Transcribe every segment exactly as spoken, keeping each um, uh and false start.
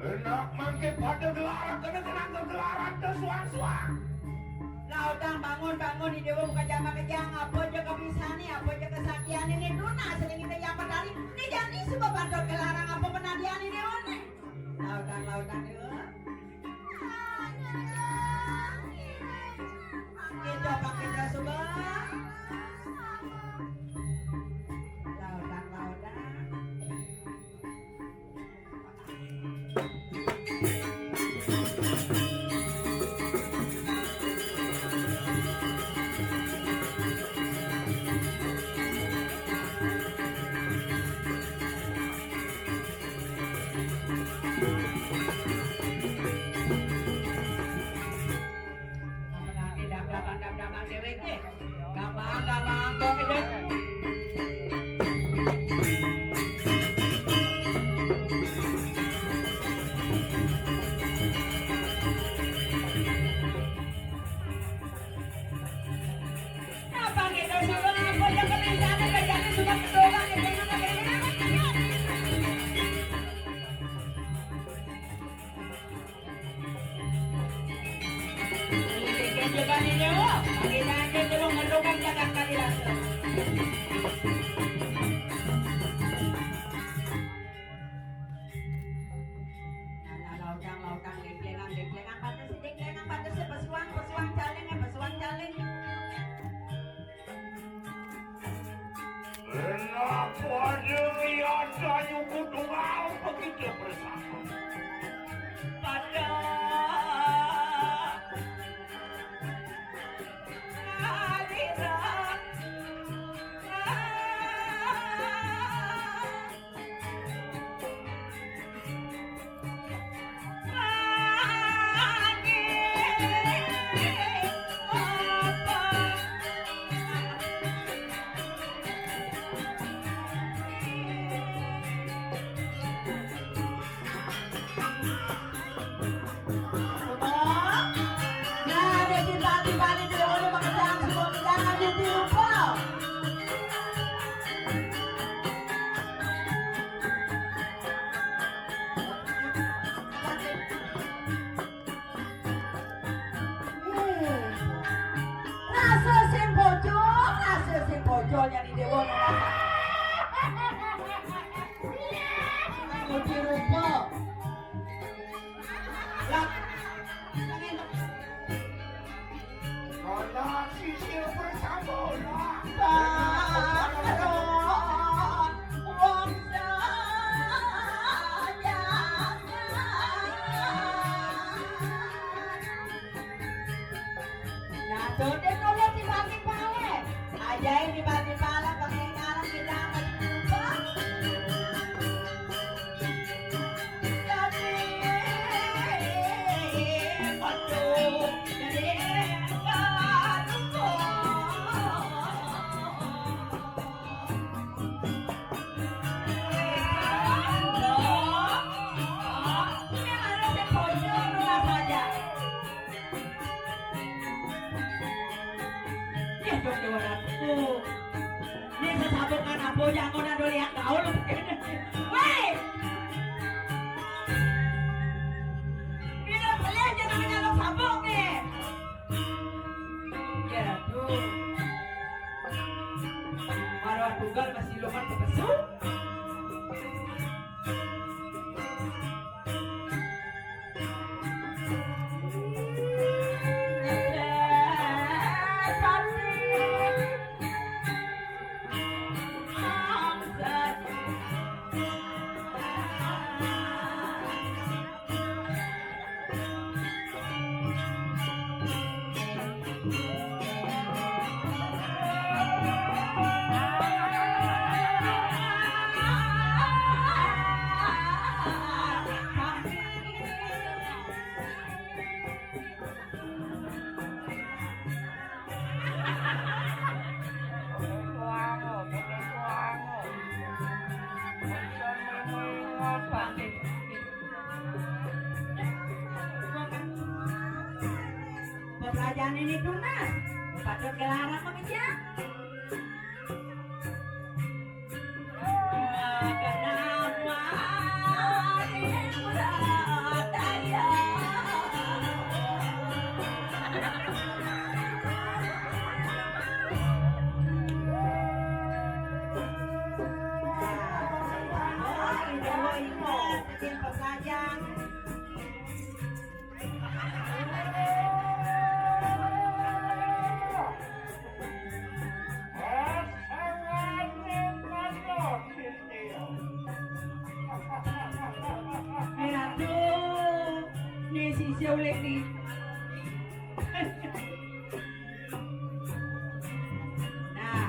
Enak mangke pada gelarak, kena kenang gelarak ke suang-suang. Lautang bangun, bangun, di dewa buka jama kejang, apa aja kebisani, apa aja kesaktian ini, duna sering kita yang petani, ini jadi sebab bantu gelarang apa penadian ini, one. Lautang, lautang, dewa. Kita pakai terus, Bang. Lautang, lautang. Nah, nah, lautang, lautang, dengklengan, dengklengan, patesi, dengklengan, patesi, pesuang, pesuang, caling, eh, pesuang, caling. Kenapa demikian, Yuku Tunggal, begitu bersama? Pada aliran. Rasa sing bojol, rasa sing bojol nyari dewa. Kuci rupa. Lah, Ana sisil bersama lah. Wong saja. Nah, jodoh dulu dibagi pale. Ajaib dibagi pale, pakai ngalah kita apa juga. Ini sesabukan apa yang kau nak lihat kau lu? Weh! Ini boleh aja namanya lo sabuk nih. Ya tuh. Kalau tunggal masih lumayan kepesu. Aja ini tunas. Patut gelaran sama dia. Eh, aduh, nih si Siolik nih. Nah,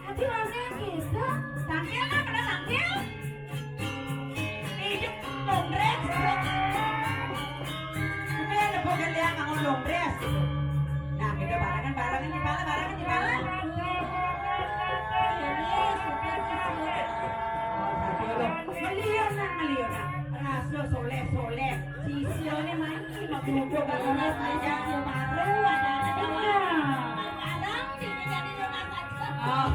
tapi warnanya gitu. Tangkil lah, pada tangkil. Hidup londres. Tapi ada pokoknya dia mau londres. Nah, kita barengan, barengan di pala, barengan di pala. Ini sudah sesuai. Melihat, nah, melihat, nah. Rasul soleh, soleh. Sisio ini main, cuma duduk, nggak pernah saya. Sisio baru, ada, ada. Nah. Bareng, sini jadi lunas aja. Oh.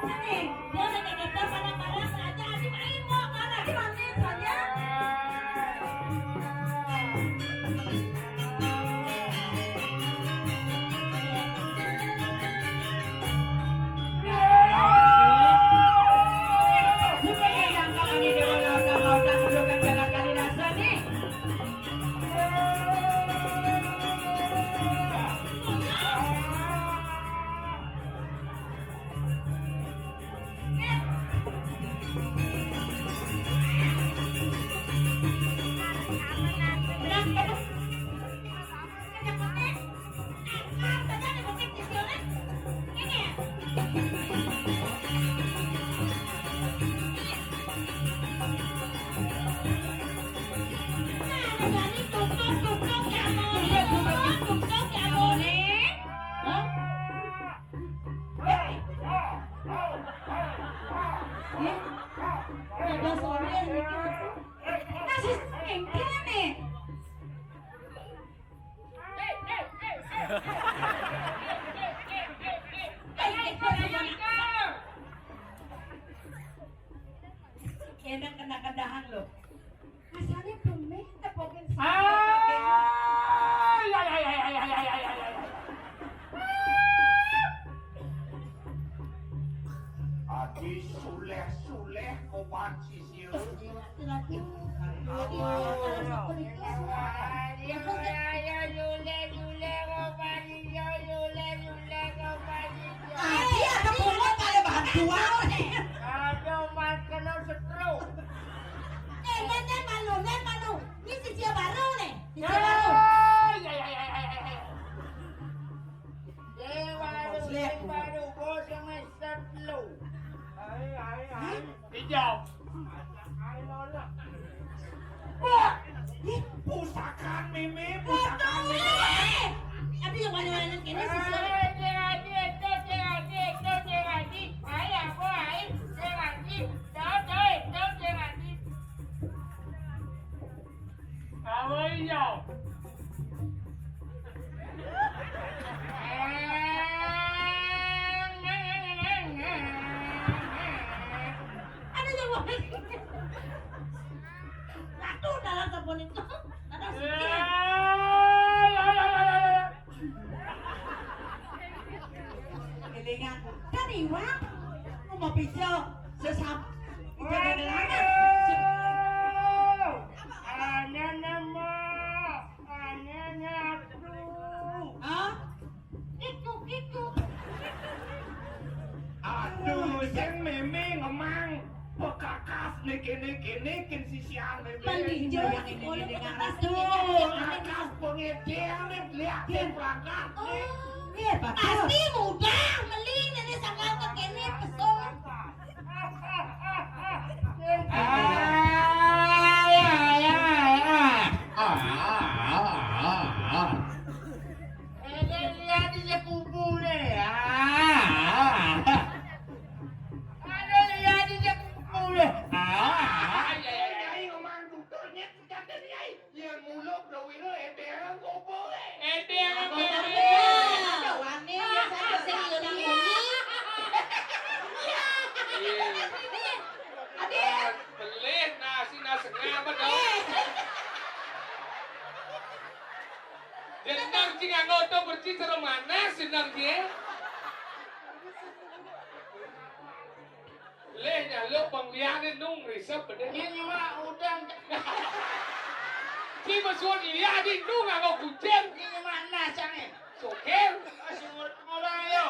Nih, dia udah kegeter pada-pada, Raja Adi main, mau mana dimainin saja. Enak kena kendahan lo. Asalnya pemeh tepokin. Ah, ya, ya, ya. Adi suleh-suleh kobaci. Tadi ada pungut ada bantuan. Ada mas kena stroke. Eh, men, men, malu, men, malu. Ini si Cia baru nih. Si Cia baru. Dewa, baru, baru, bos semester telu. Hai, hai, hai. Hijau. Wah, ih, pusakan Mimi, pusakan Mimi. Aduh, yang banyak-banyak ini sih. Apa iya? Ada yang mau. Ratu dalam sabun itu. Ada sedikit. Kelingan. Kan iwak. Mau mau pisau. Sesam. Jaga gelangan. Hanya nama. Hanya nyatu. Hah? Itu, itu. Aduh, sing Mimi ngemang pekakas nih kene-kene kin sisian Mimi. Mending jo yang ini, ini, ini, ini. Tuh, kakas pengedel nih, lihat nih pekakas nih. Oh, iya, Pak. Pasti mudah meli ini sangkal ke kene pesong. Ah, ya, ya, ya. Ah, ah, ah, ah. Ada lihat di kubu deh. Ah, ah. Ada lihat di kubu deh. Ah, Nganggo to berci cara mana senang dia? Leh nyaluk bang liane nung risep bedé. Nyén nyemak udang. Ci mesuan liah di nung nganggo kucing. Nyén nyemak nas cangé. Sokir. Masih ngurang yo.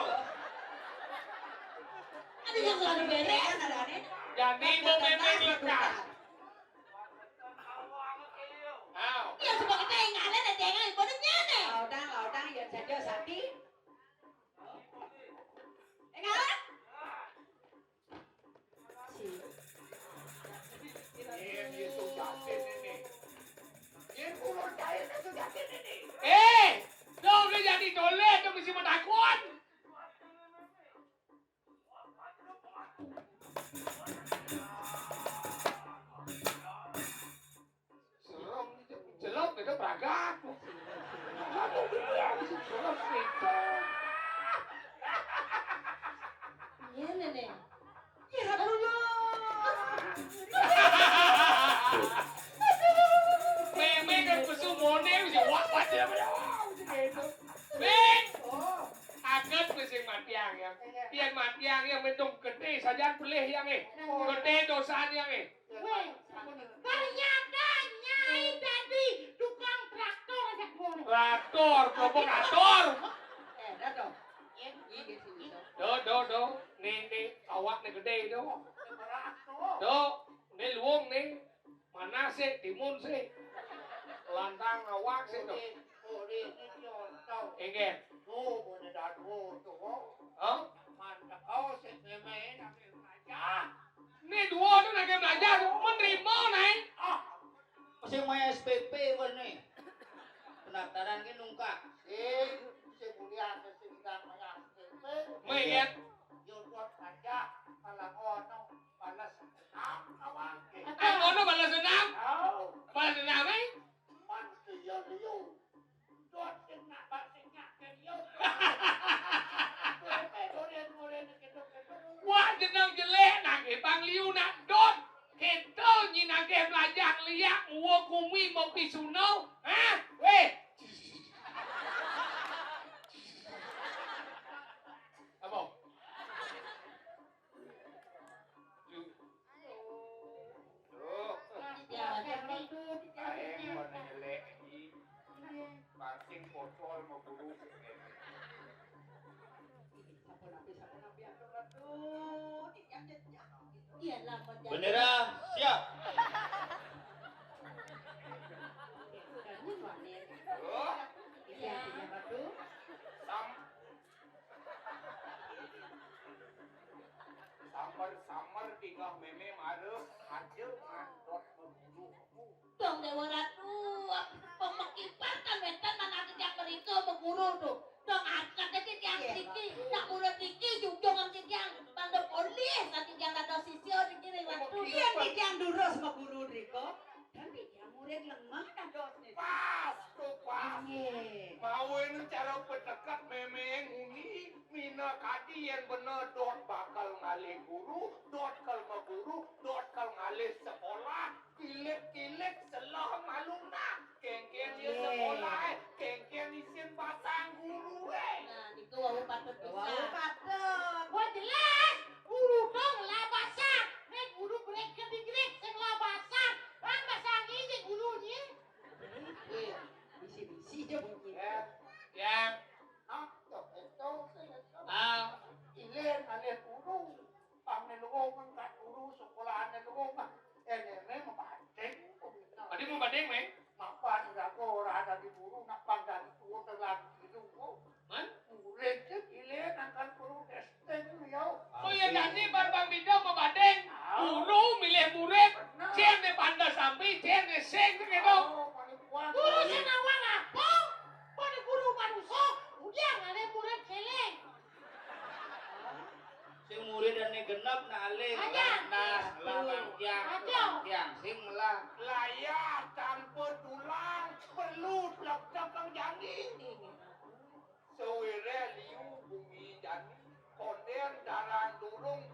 Ada yang selalu beres, ada aneh. Jadi mau memeng lekas. Aw. Iya, sebab kita yang ngalen ada yang ngalen, bodoh nyane. Laudang, laudang, ya saja, Sati. Eh, ngalen? Iya, iya, itu jatin ini. Iya, kulon kain itu jatin ini. Eh, dong, dia jadi toleh, dong, mesti menakut. Serem, celok, itu beragak. Aku bilang, serem, itu. Iya, Nenek. Ya Allah. Mémé kan pesu moné, wis wak, wak, wak, wak, gitu. Ming! Oh. Aget wis sing matiang ya. Iya. Pian matiang ya, mentung gedé sajan pelih ya, eh. Gedé dosan ya, eh. Wéh, ternyata Nyai dadi tukang traktor, sak ngono. Traktor, provokator. Eh, dah dong. Iya, iya, sini, dong. Do, do, do. Nih, nih, awak nih gedé, do. Do, nih luung nih. Mana sih, timun sih? Lantang awak sih, do. Boleh, boleh, ini contoh. Inggih. Tuh, boleh dah, tuh, tuh. Hah? Mantap, kau sih, main, ambil aja. Né dua tu nak belajar, menerima, Nay. Ah, masih main S P P kau ni. Pendaftaran ke nungkak. Eh, si mulia, si bidang main S P P. Main, ya? Yo, buat aja, kalau kau no, balas dendam, kawan. Ah, kau no balas dendam? Oh. Balas dendam, eh? Man, si yo, yo. Dot sing nak bak sing nyak ke dia. Dot, eh, dot, dot, dot, dot, dot. Wah, jeneng jelék, nagih Bang Liu nak dot. Kéto nyi nagih melajah liak, mua kumi, mopi suno. Hah? Wéh. Apa? Duh. Aé, warna jelek, anjing. Pancing kotor sama guru. Bendera, siap. Duh. Sam-, Samar-samar tingkah mémé mara, aja ngantot maguru. Dong Déwa Ratu, pemekipan kan wénten manah titiang mrika maguru to. Dong angkat aja tiang mriki, nak murid mriki, jujung titiang, tanda polih, titiang dados sisya niki ring Ratu. Iya, titiang durus maguru mrika. Dan titiang murid lemah dados niki. Pas, to pas. Nggih. Mau ini cara peteket mémé nguni. Minakadi yén bena dot bakal ngalih guru, dot kal maguru, dot kal ngalih sekolah, kilik-kilik selah maluna. Kéngkén ia sekolah, kéngkén isin basang guru, eh. Nah, niku wau patut pisan. Wau patut. Wah, jelas. Guru dong lah basang. Nek guru brek ke digrék sing lah basang. Kan basang ini gurunye. Iya, bisi-bisi aja bunyi. Ya. Ya. Ah, tok, tok, tok. Ah. Ilen alih guru. Pamné luwung mengkat guru, sekolahané luwung. Éné mabanding. Adi mabanding, Mé? Mapan iraga ora dadi guru, nak pang dadi tuwa telan guru. Man? Murid cek ilen angkat guru testing, ya. Oh, ya, dadi bar Bang Bidang mabanding. Ah. Guru milih murid, bener. Cén né panda sampi, cén né sing, kéto. Oh, paling kuat. Guru sing nawang apa? Pada guru manusa, udah ngalih murid céléng. Sing murid ané genep nak alih. Aja. Nah, lah, Bang Tiang, Aja. Bang Tiang, sing melah. Layar tanpa tulang, perlu telak-telak jani. Sawiré liu bumi jani, kondén daran durung